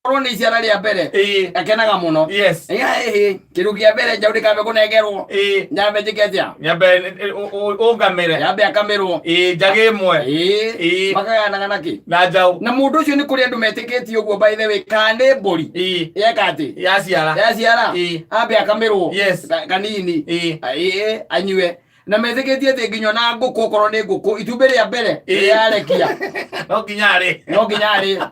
Korwo nĩ iciara rĩa mbere, akenaga mũno. Ĩhĩ, kĩndũ kĩa mbere njaũ ndĩkambe kũnengerwo, nyambe njĩke atĩa? Nyambe ũngamĩre. Nyambe akamĩrwo. Ĩĩ, njagĩ ĩmwe. Ĩĩ, makagayanaga nakĩ? Na njaũ. Na mũndũ ũcio nĩ kũrĩ andũ metĩkĩtie ũguo, by the way, kana nĩ mbũri yeka atĩ Yaciara. Yaciara, ambe akamĩrwo kanini. Ĩĩ, anyue, na metĩkĩtie atĩ nginya ona ngũkũ, okorwo nĩ ngũkũ, itumbĩ rĩa mbere rĩarekia, No nginya arĩ. No nginya arĩe.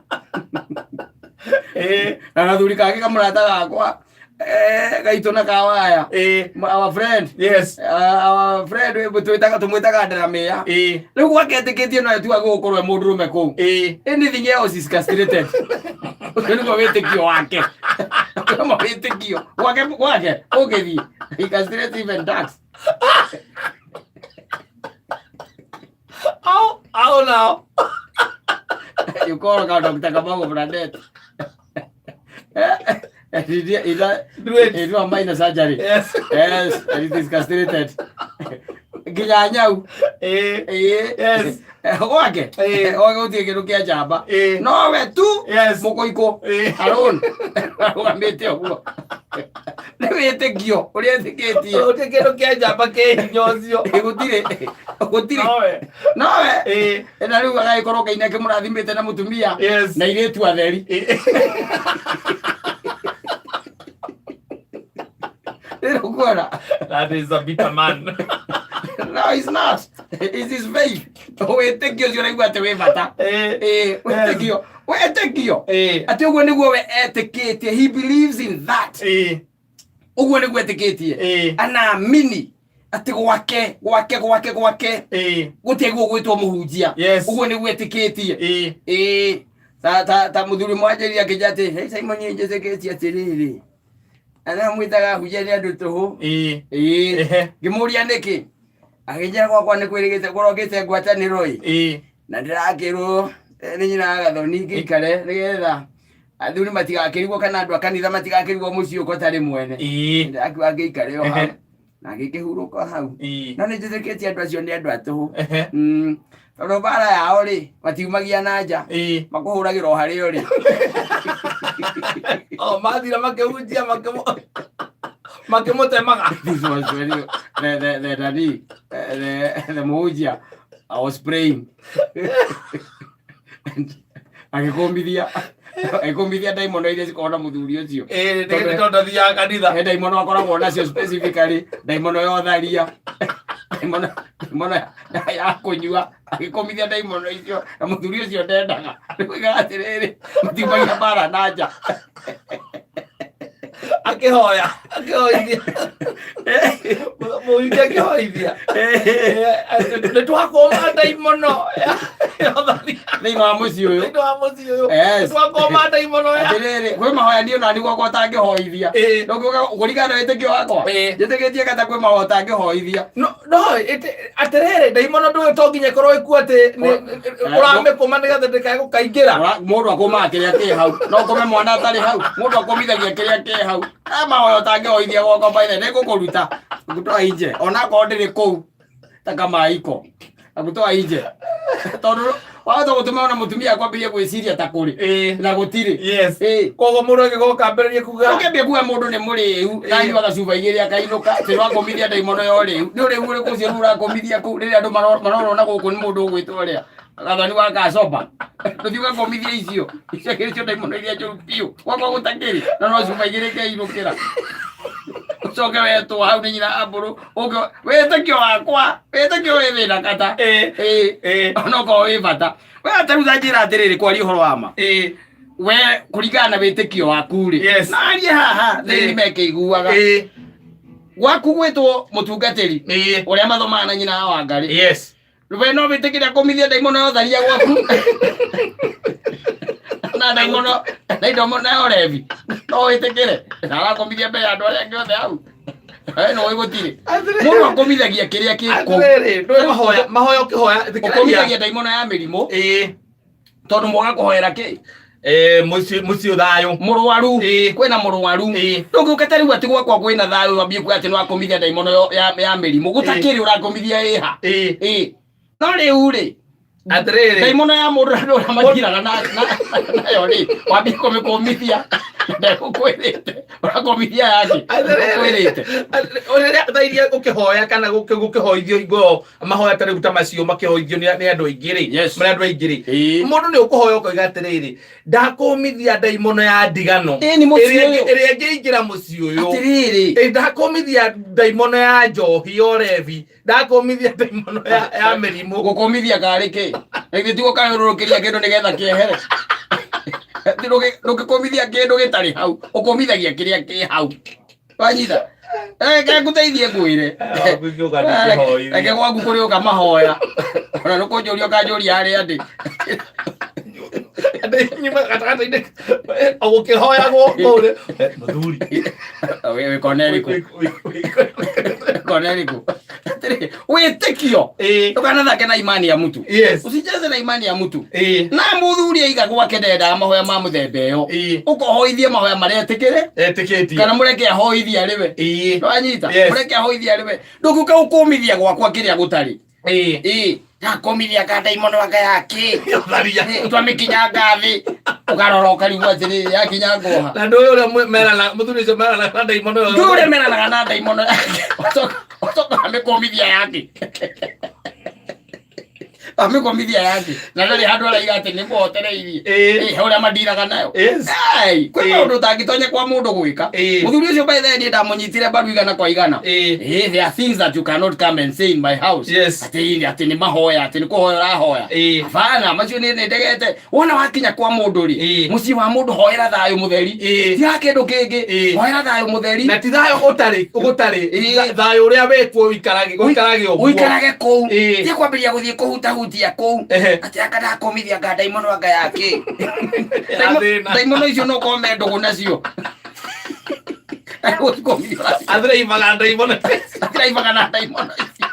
Na gathuri kangĩ kamũrata gakwa, gaitũ na kawaya, our friend, our friend, twĩtaga tũmwĩtaga Ndaramĩa. Rĩu gwake etĩkĩtie no etuaga gũkorwo e mũndũrũme kũu. Anything else is castrated. Ũcio nĩguo wĩtĩkio wake. Ũcio nĩguo wĩtĩkio gwake. Gwake ũngĩthiĩ, he castrates even ducks. Au, au nao. You call ka Dr. Kamau Bradet. He did, he did, Do it. He do a minor surgery. Yes, and it is castrated. Nginya nyau. Ĩĩ. Gwake. Gwake gũtirĩ kĩndũ kĩa njamba. Nowe tu mũkũikũ. Alone. Arũgamĩte ũguo. Nĩ wĩtĩkio ũrĩa etĩkĩtie. Gũtirĩ kĩndũ kĩa njamba kĩ hinya ũcio. Gũtirĩ. Gũtirĩ. Nowe. Nowe. Na rĩu agagĩkorwo Ngai nĩ akĩmũrathimĩte na mũtumia na airĩtu atheri. Rĩrĩ ũkuona. That is a bitter man. No, it's not. It is faith. Wĩtĩkio ũcio ũraigua atĩ wĩ bata. Ĩĩ, wĩtĩkio. Wĩtĩkio. Atĩ ũguo nĩguo we etĩkĩtie. He believes in that. Ũguo nĩguo etĩkĩtie. Anaamini atĩ gwake gwake gwake gwake gũtiagwo gwĩtwo mũhunjia. Ũguo nĩguo etĩkĩtie. Ĩĩ, ta ta ta mũthuri mwanjĩria akĩnjĩra atĩ, "Hey Simon, niĩ njĩtĩkĩtie atĩrĩrĩ, arĩa mwĩtaga ahunjia nĩ andũ tũhũ." Ĩĩ. Ngĩmũria nĩkĩ, akĩnjĩra gwakwa nĩ kwĩrĩgĩte kũrokĩte ngwatanĩro ĩ, na ndĩrakĩrwo nĩ nyina wa Gathoni ngĩikare nĩgetha athuri matigakĩrigwo kana andũ a kanitha matigakĩrigwo mũciĩ ũko tarĩ mwene. Ndĩrakiuga ngĩikare o hau na ngĩkĩhurũka hau. No nĩ njĩtĩkĩtie andũ acio nĩ andũ a tũhũ. Tondũ mbara yao rĩ, matiumagia na nja, makũhũragĩra o harĩa ũrĩ. Oh, mathira makĩhunjia makĩmũtemaga. This was when you, the nani, the mũhunjia, I was praying and agĩkũmithia ndaimono iria cikoragwo na mũthuri ũcio. Ĩĩ, nĩ tondũ athiaga kanitha. He ndaimono akoragwo nacio specifically, ndaimono ya ũtharia, ndaimono ya kũnyua. Agĩkũmithia ndaimono icio na mũthuri ũcio ndendaga. Nĩkuiga atĩrĩrĩ, matiumagia mbara na nja. Akĩhoya, akĩhoithia. Mũhunjia akĩhoithia. Nĩ twakũma ndaimono ya ũtharia. Thĩinĩ wa mũciĩ ũyũ. Thĩinĩ wa mũciĩ ũyũ. Yes. Nĩ twakũma ndaimono ya. Atĩrĩrĩ, kwĩ mahoya niĩ onani gwakwa ũtangĩhoithia. Ndũngĩũka kũringana na wĩtĩkio wakwa. Njĩtĩkĩtie kata kwĩ mahoya ũtangĩhoithia. No, atĩrĩrĩ, ndaimono ndũĩ to nginya ĩkorwo ĩkuo atĩ ũramĩkũma nĩgetha ndĩkae gũkaingĩra. Mũndũ akũmaga kĩrĩa kĩ hau. No ũkũme mwana atarĩ hau. Mũndũ akũmithagia kĩrĩa kĩ hau. He mahoya ũtangĩhoithia gwakwa, by the way, nĩngũkũruta. Ngũtoa inje. Onakorwo ndĩrĩ kũu ta kamaiko. Ngũtoa inje. Tondũ wahota gũtũma ona mũtumia akwambĩrĩrie gwĩciria ta kũrĩ. Na gũtirĩ. Koguo mũndũ angĩgoka ambĩrĩrie kuga. Ũkĩambia kuga mũndũ nĩ mũrĩu na anyuaga cuba igĩrĩ akainũka, atĩ nĩwakomithia ndaimono ya ũrĩu. Nĩ ũrĩu ũrĩkũ ũcio rĩu ũrakomithia kũu rĩrĩa andũ marorwo na gũkũ nĩ mũndũ ũgwĩtwo ũrĩa Gathoni wa Gacoba? Ndũthiĩ ũgakomithia icio icio akĩrĩ cio ndaimono iria njũru biũ gwakwa gũtakĩrĩ na no cuba igĩrĩ keinũkĩra, ũcoke wetwo hau nĩ nyina ambũrũ ũke wĩtĩkio wakwa, wĩtĩkio wĩ thĩna kata. Ĩĩ, onokorwo wĩ bata we atarĩu ta njĩra atĩrĩrĩ, kwaria ũhoro wa ma, we kũringana na wĩtĩkio waku rĩ, narie haha thĩinĩ mekĩiguaga, gwaku gwĩtwo mũtungatĩri ũrĩa mathomaga na nyina wa Wangarĩ, we no wĩtĩkĩre kũmithia ndaimono ya ũtharia gwaku na ndaimono na ndaimono ya ũrebi? No wĩtĩkĩre na arakũmithia mbere ya andũ arĩa angĩ othe hau? We no gũtirĩ mũndũ akũmithagia kĩrĩa kĩ kũu. Atĩrĩrĩ, ndũĩ mahoya mahoya ũkĩhoya thikĩrĩria. Ũkũmithagia ndaimono ya mĩrimũ tondũ mwaga kũhoera kĩ? Mũciĩ thayũ. Mũrwaru. Kwĩna mũrwaru. Ndũngĩũka ta rĩu atĩ gwakwa kwĩna thayũ wambie kuga atĩ nĩwakũmithia ndaimono ya mĩrimũ gũtakĩrĩ, ũrakũmithia ĩha. Ĩĩ. No rĩu rĩ, Atĩrĩrĩ. Ndaimono ya mũndũ na andũ arĩa matiraga nayo rĩ, wambie kũmĩkũmithia ndegũkwĩrĩte, ũrakũmithia yake ndegũkwĩrĩte. Rĩrĩa thaa iria ũkĩhoya kana gũkĩhoithio hingo ĩyo mahoya ta rĩu ta macio makĩhoithio nĩ andũ aingĩ rĩ, Yes. marĩ andũ aingĩ rĩ, Ĩĩ. mũndũ nĩ ũkũhoya ũkoiga atĩrĩrĩ, ndakũmithia ndaimono ya ndigano Ĩĩ, nĩ mũciĩ ĩrĩa ũyũ. ĩrĩa ĩngĩingĩra mũciĩ ũyũ. Atĩrĩrĩ. Ĩ, ndakũmithia ndaimono ya njohi ya ũrebi, ndakũmithia ndaimono ya mĩrimũ. Gũkũmithia karĩ kĩ? Na githĩ ti gũkayũrũrũkĩria kĩndũ nĩgetha kĩehere? Ti ndũngĩkũmithia kĩndũ gĩtarĩ hau, ũkũmithagia kĩrĩa kĩ hau. Wanyita? Reke ngũteithie ngwĩre. Reke gwaku kũrĩ ũka mahoya. Ona nĩkũnjũria ũkanjũria harĩa ndĩ. Nyuma gatagatĩ-inĩ gũkĩhoyagwo kũu rĩ, mũthuri. Wĩ kona ĩrĩkũ? Kona ĩrĩkũ? Atĩrĩ, wĩtĩkio. Ndũkanathake na imani ya mtu. Yes. Usicheze na imani ya mtu. Ĩĩ. Na mũthuri aiga gwake ndendaga mahoya ma mũthemba ĩyo. Ĩĩ. Ũkohoithie mahoya marĩa etĩkĩre Etĩkĩtie. kana mũreke ahoithie arĩ we. Ĩĩ. Nĩwanyita? Yes. Mũreke ahoithie arĩ we. Ndũngĩũka gũkũmithia gwakwa kĩrĩa gũtarĩ. Ĩĩ. Ĩĩ. Ndakomithia ka ndaimono anga yake. Tharia. Twamĩkinyanga thĩ. Ũkarora ũkarigwo atĩrĩrĩ yakinyanga ũha. Na ndũĩ ũrĩa merana mũthuri ũcio merana na ndaimono ĩyo. Ndũĩ ũrĩa meranaga na ndaimono yake. Ũcoka amĩkũmithia yake. Amĩkũmithia yake. Na ndarĩ handũ araiga atĩ nĩ mũhotereirie. Ĩĩ. Ĩĩ, he ũrĩa mandiraga nayo. Yes. Ai, kwĩ Ĩĩ. maũndũ ũtangĩtonya kwa mũndũ gwĩka. Ĩĩ. Mũthuri ũcio by the way niĩ ndamũnyitire mbaru igana kwa igana. Ĩĩ. Ĩĩ, there are things that you cannot come and say in my house. Yes. Atĩ atĩ nĩ mahoya, atĩ nĩ kũhoya ũrahoya. Ĩĩ. Hapana, macio nĩ ndegete. Wona wakinya kwa mũndũ rĩ, Ĩĩ. mũciĩ wa mũndũ hoera thayũ mũtheri. Ĩĩ. Ti ha kĩndũ kĩngĩ. Ĩĩ. Hoera thayũ mũtheri. Na ti thayũ ũtarĩ gũtarĩ Ĩĩ. Thayũ ũrĩa wĩkuo ũikarage ũikarage ũguo. Ũikarage kũu. Ĩĩ. Ti kwambĩrĩria gũthiĩ kũhutahutia kũu. Ehe. Atĩ anga ndakomithia anga ndaimono anga yake. Ya thĩna. Ndaimono icio no ũkorwo me ndũgũ nacio. Athiraivaga ndaimono. Athiraivaga na ndaimono icio.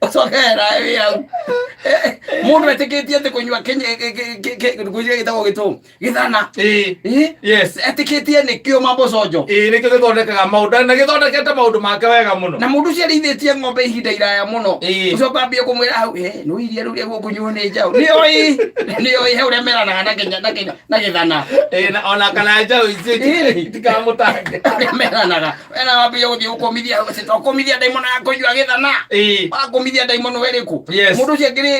Ũcokera wĩ hau. Mũndũ etĩkĩtie atĩ kũnyua kũnyua gĩtagwo gĩtũ gĩthana. Ĩĩ. Ĩ? Yes. Etĩkĩtie nĩkĩo mamboconjo. Ĩĩ nĩkĩo gĩthondekaga maũndũ na gĩthondekete maũndũ make wega mũno. Na mũndũ ũcio arĩithĩtie ng'ombe ihinda iraya mũno. Ĩĩ. Ũcoka ambie kũmwĩra hau, "Eh, no iria rĩu rĩa gũkũnyuo nĩ njaũ." Nĩoĩ, nĩoĩ he ũrĩa meranaga na kĩnya na kĩnya na gĩthana. Ĩĩ na ona kana njaũ icio Ĩĩ. itikamũtange. Ũrĩa meranaga. Wena wambie gũthiĩ gũkũmithia hau, atĩ tokũmithia ndaimono ya kũnyua gĩthana. Ĩĩ. Wakũmithia ndaimono ĩrĩkũ? Yes. Mũndũ ũcio akĩrĩ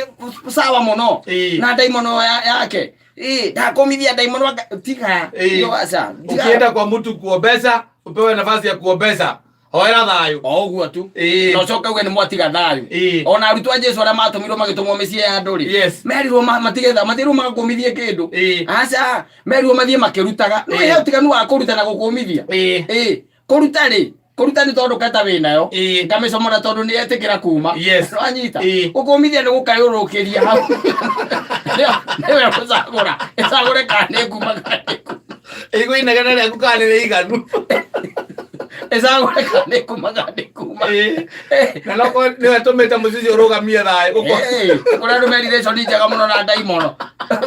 sawa mũno. Ĩĩ. Na ndaimono yake. Ĩĩ, ndakũmithia ndaimono tiga. Ĩĩ. Yo aca. Tiga. Ukienda kwa mtu kuombeza, upewe nafasi ya kuombeza. Hoera thayũ. O ũguo tu. Ĩĩ. Na ũcoke uge nĩ mwatiga thayũ. Ĩĩ. Ona arutwo a Jesu arĩa matũmirwo magĩtũmwo mĩciĩ ya andũ rĩ. Yes. Merirwo matige matirwo magakũmithie kĩndũ. Ĩĩ. Aca, merirwo mathiĩ makĩrutaga. Nĩ Ĩĩ. he ũtiganu wa kũruta na gũkũmithia. Ĩĩ. Ĩĩ. Kũruta rĩ, kũruta nĩ tondũ kata wĩ nayo. Ĩĩ. Ngamĩcomora tondũ nĩ etĩkĩra kuma. Yes. Nĩwanyita? Ĩĩ. Gũkũmithia nĩ gũkayũrũrũkĩria hau. Nĩwe gũcagũra. Ĩcagũre kana nĩ kuma kana nĩ kuma. Ĩigua inegene rĩaku kana nĩ rĩiganu. Ĩcagũre kana nĩ kuma kana nĩ kuma. Ĩĩ. Na no korwo nĩwe tũmĩte mũciĩ ũcio ũrũgamie thayũ. Kũrĩa andũ me relation njega mũno na ndaimono.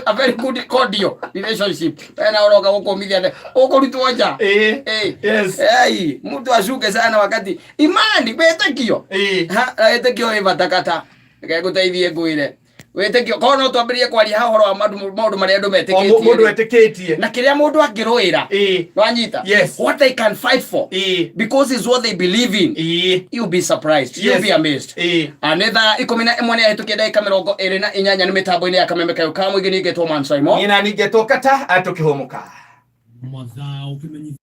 A very good cordial relationship. Wena ũroka gũkũmithia ũkũrutwo nja. Ĩĩ. Ĩĩ. Yes. Ei, mtu ashuke sana wakati imani wĩtĩkio. Ĩĩ. Ha, wĩtĩkio wĩ bata kata. Reke ngũteithie ngwĩre. Wĩtĩkio korwo no twambĩrĩrie kwaria haha ũhoro wa maũndũ marĩa andũ O metĩkĩtie. mũndũ etĩkĩtie. Na kĩrĩa mũndũ angĩrũĩra. Ĩĩ. Wanyita? Yes. What they can fight for. Ĩĩ. Because it's what they believe in. Ĩĩ. You'll be surprised. You'll Yes. be amazed. Ĩĩ. Nĩ thaa 11 nĩ yahĩtũkia ndagĩka 28 nĩ mĩtambo-inĩ ya kameme kayũ ka mũingĩ ningĩtwo Man Simon. Niĩ na ningĩ tũkata tũkĩhũmũka. Mathaa ũkĩmenyithio.